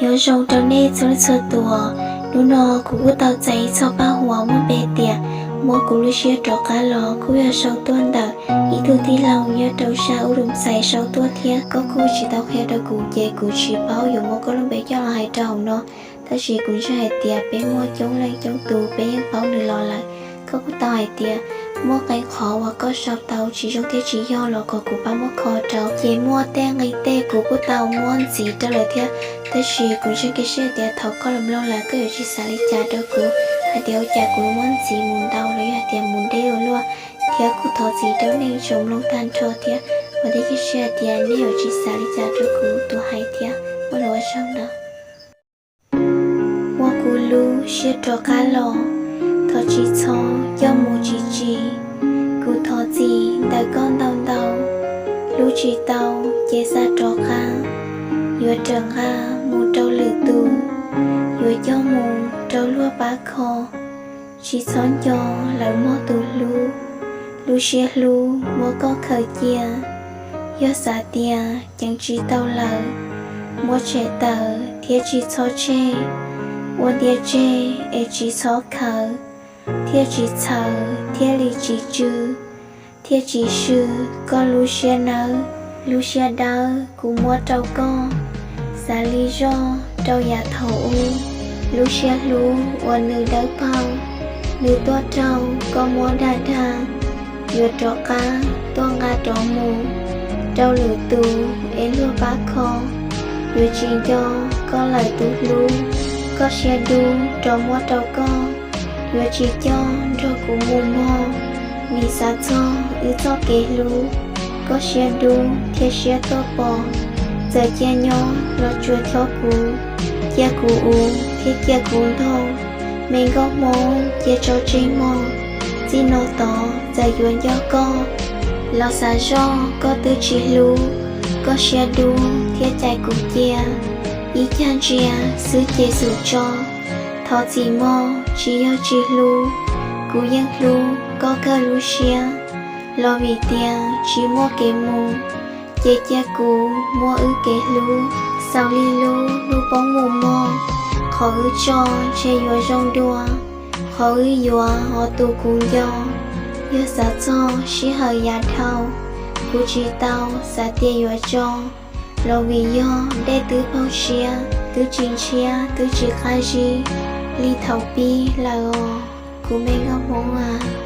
Nyob zoo rau nej txhua leej txhua tus. Hnub no kuv kuj tau txais ib txoj paj huam muaj npe tias muab kuv lub siab rov qab los, kuj yog sau tuaj ntawm ib tug tij laug nyob rau sab Ub Dum Xais sau tuaj thiab. Koj kuj tsis tau qhia rau kuv ces kuv tsis paub yuav muab koj lub npe coj los hais rau hauv no. Tab sis kuv ntseeg hais tias peb muaj coob leej coob tus peb yeej paub nws los lawm. Koj kuj tau hais tias muaj qee qhov uas koj sau tau tsis zoo thiab tsis yog los kom kuv pab muab kho rau. Ces muaj tej nqi tej kuv kuj tau muab ntxiv rau lawm thiab. Tab sis kuv ntseeg kiag siab tias thaum koj los mloog lawm koj yuav tsis xav li cas rau kuv hais tias ua cas kuv muab ntxiv mus ntau los yog hais tias mus deb ua luaj. Thiab kuj thov txim rau nej tsoom mloog tag nrho thiab. Kuv thiaj cia siab hais tias nej yuav tsis xav li cas rau kuv tus hais thiab. Muaj lus ua tsaug ntawd. Muab kuv lub siab rov qab los, thov tsis txhob coj mus tsis tsim. Kuv thov txim ntawm koj ntau ntau, hlub tsis tau ces xa rov qab. Yuav rawm nqa mus rau lwm tus, yuav coj mus rau luag pab kho. Tsis txhob nco lawv mog tus hlub, lub siab hlub muab koj khaws cia. Yog xav tias ceev tsis tau lawm, muab tshem tawm thiab tsis txhob tseg. Ua ntiag tseg es tsis txhob khaws, thiaj tsis txhawv thiaj li tsis tsw, thiaj tsis swb koj lub siab nawb. Lub siab dawb kuv muab rau koj, xav li zoj rau yav thaum ub. Lub siab hlub uas nws dawb paug, nws tuaj raug koj muab dag dag. Yuav rov qab tuaj nqa rov mus rau lwm tus es luag pab kho. Yuav tsis nco koj lawm tus hlub, koj siab dub rov muab rau koj. Yuav tsis coj nrog kuv mus mog, vim xav txog wb txoj kev hlub, koj siab dub thiab siab tuaj pom. Txawm cia nyob los tsuas chob kuv, cia kuv uv thiab cia kuv ntog. Me nkauj Hmoob cia tso tseg mog, txij no tod txawm yuav nco koj los xav zoj koj twb tsis hlub, koj siab dub thiab cais kuv cia. Ib cag ntsia xwb ces xum tso, thov txim mog tsis yog tsis hlub, kuv yeej hlub koj kawg lub siab. Los vim tias tsis muaj kev mus, ces cia kuv muab wb kev hlub xaus li lub hnub poob mus mog. Qhov wb tso ntshe yuav zoo dua, qhov wb yuav ho tu kuv nco. Yog xav txog sij hawm yav dhau, kuv tsis tau xav tias yuav tso, los vim yog dej twb paug siab, twb tsis ntshiab twb tsis qab zib li thaum pib lawm os, kuv me nkauj Hmoob a.